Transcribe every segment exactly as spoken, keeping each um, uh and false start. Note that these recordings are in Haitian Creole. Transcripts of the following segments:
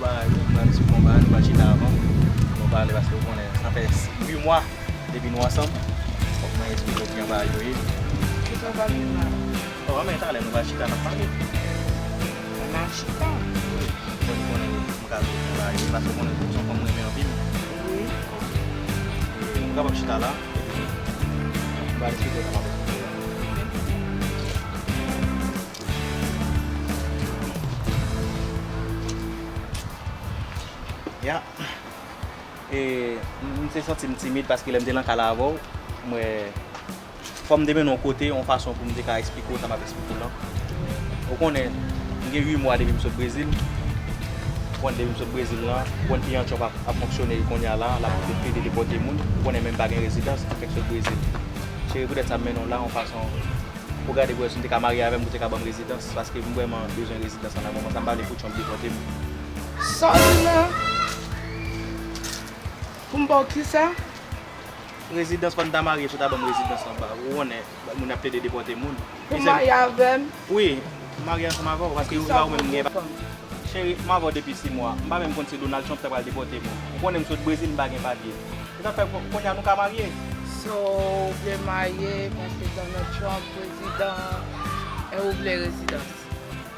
Bagay yo, nou pral sou konba, nou pral chita avan. Nou pale paske ou konnen, sa fè uit mwa depi nou ansanm. Fòk mwen eksplike w kijan bagay yo ye. Kisa w pale la? Oh, men talè nou pral chita, n ap pale. N a chita. Wi. Fò nou konnen, m ka di w kijan bagay yo ye, paske ou konnen ou se yon fanm mwen renmen anpil. Wi. E, nou kapab chita la, epi nou pral eksplike w sa m ap eksplike w la. Ya. E, m, m te santi m timid paske lè m te nan kay la avè w, m wè fò m te mennen w yon kote, yon fason pou m te ka eksplike w sa m ap eksplike w lan. Ou konnen, m gen uit mwa depi m sot Brezil. Ou konnen depi m sot Brezil lan, ou konnen kijan Trump ap, ap fonksyone kounye a la, l ap plede depòte moun. Ou konnen menm pa gen rezidans, m fèk sot Brezil. Cheri, poutèt sa m mennen w la, yon fason pou gade pou wè si w te ka marye avè m, pou w te ka ban m rezidans, paske m vrèman bezwen rezidans an nan moman sa, m pa vle pou Trump depòte m. Sa w di la? Pou m ba w kisa? Rezidans, fò n ta marye si w ta ban m rezidans anba. Ou konnen, moun ap plede depòte moun. Pou m marye avè m? Wi, m marye ansanm avè w, paske ou la ou menm gen pa. Cheri, m avè w depi sis mwa. M pa menm konn si Donald Trump ta pral depòte m. Ou konnen m sot Brezil, m pa gen papye. Se sa k fè ko-, kounye a nou ka marye. So, ou vle marye paske Donald Trump prezidan e ou vle rezidans?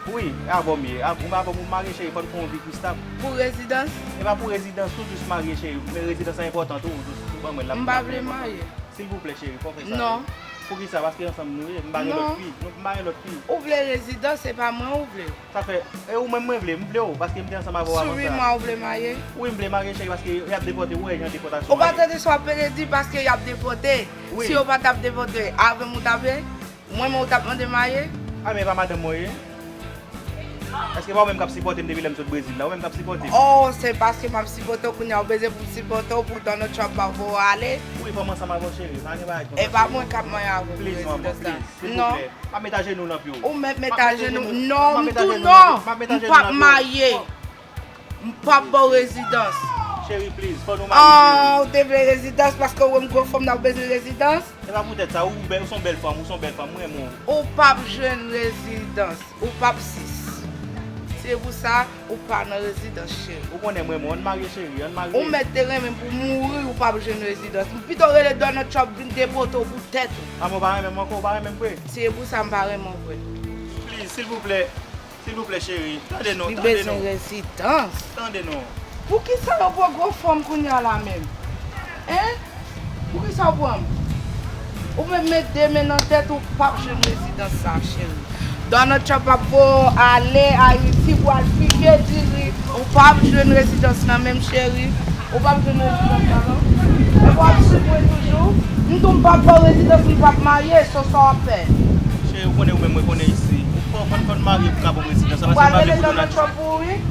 Wi, e avè w m ye. Av-, ou avè m ou marye, cheri, fò n fè yon vi ki stab. Pou rezidans? E pa pou rezidans tou, jis marye, cheri. Men rezidans la enpòtan tou, jis ou ban mwen l la. M pa vle marye. Silvouplè, cheri, fò w fè sa. Non. Poukisa? Paske ansanm nou ye, m pa gen lòt fi. Non, m pa gen lòt fi. Ou vle rezidans, se pa mwen ou vle. Sa fè, e ou menm mwen vle, m vle w, paske m te ansanm avè w avan sa. Sou uit mwa ou vle marye? Wi, m vle marye, cheri, paske y ap depòte, ou wè jan depòtasyon an ye. Ou pa tande sa w ap pede di, paske y ap depòte? Wi. Si yo pa t ap depòte, avè m ou t ap ye? Mwen menm ou t ap mande marye? A, men e pa madanm mwen ye? Èske pa ou menm k ap sipòte m depi lè m sot Brezil la? Ou menm k ap sipòte m? Oh, se paske m ap sipòte w, kounye a ou bezwen pou m sipòte w, pou Donald Trump pa voye w ale? Wi, fò m ansanm avè w, cheri. Pa gen bagay konsa, cheri. E pa mwen k ap marye avè w pou rezidans la. Please, manman, please, silvouplè. M ap met ajenou nan pye w. Ou mèt met ajenou. Non, m tou non. M p ap marye. M p ap ba w rezidans. Cheri, please, fò nou marye, cheri. Ah, ou te vle rezidans paske ou wè m gwo fanm nan, ou bezwen rezidans? E pa poutèt sa, ou bèl, ou se yon bèl fanm, ou se yon bèl fanm, mwen renmen w. Ou p ap jwenn rezidans, ou p ap sis. Se pou sa, ou pa nan rezidans, cheri. Ou konnen mwen renmen w, ann marye, cheri, ann marye. Ou mèt te renmen m pou mouri, ou p ap jwenn rezidans. M pito rele Donald Trump vin depòte w pou tèt ou. A, men w pa renmen m ankò, ou pa renmen m vre? Se pou sa m pa renmen w vre. Please, silvouplè. Silvouplè, cheri, tande non, tande non. Li bezwen rezidans. Tande non. Poukisa yo pran gwo fanm kounye a la menm? Hein? Poukisa w pran m? Ou menm met de men nan tèt ou, p ap jwenn rezidans sa, cheri. Donald Trump ap voye w ale Ayiti pou al pike diri. Ou p ap jwenn rezidans nan menm, cheri. Ou p ap jwenn rezidans la, non. Epi w ap swiv mwen toujou. M di w m p ap ba w rezidans, m p ap marye, so sa w ap fè? Cheri, ou konnen ou menm mwen konnen isi. Ou fò, fò, fò n marye pou ka ban m rezidans la, paske m pa vle pou Donald Trump. Ou pral rele Donald Trump pou wi.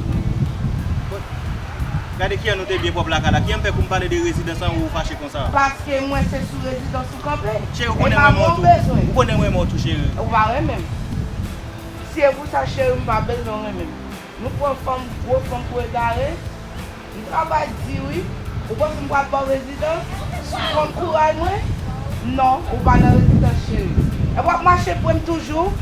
Gade kijan nou te byen pwòp lakay la. Kijan m fè pou m pale de rezidans lan ou fache konsa? Paske mwen se sou rezidans ou kanpe. Cheri, ou konnen mwen renmen w tou. Ou konnen mwen renmen w tou, cheri. Ou pa renmen m. Si e pou sa, cheri, m pa bezwen w renmen m. Nou pran fanm, gwo fanm pou egare. M travay di wi. Ou panse m pral ba w rezidans? Si w konn kouraj mwen? Non, ou pa nan rezidans, cheri. Epi w ap mache pre m toujou.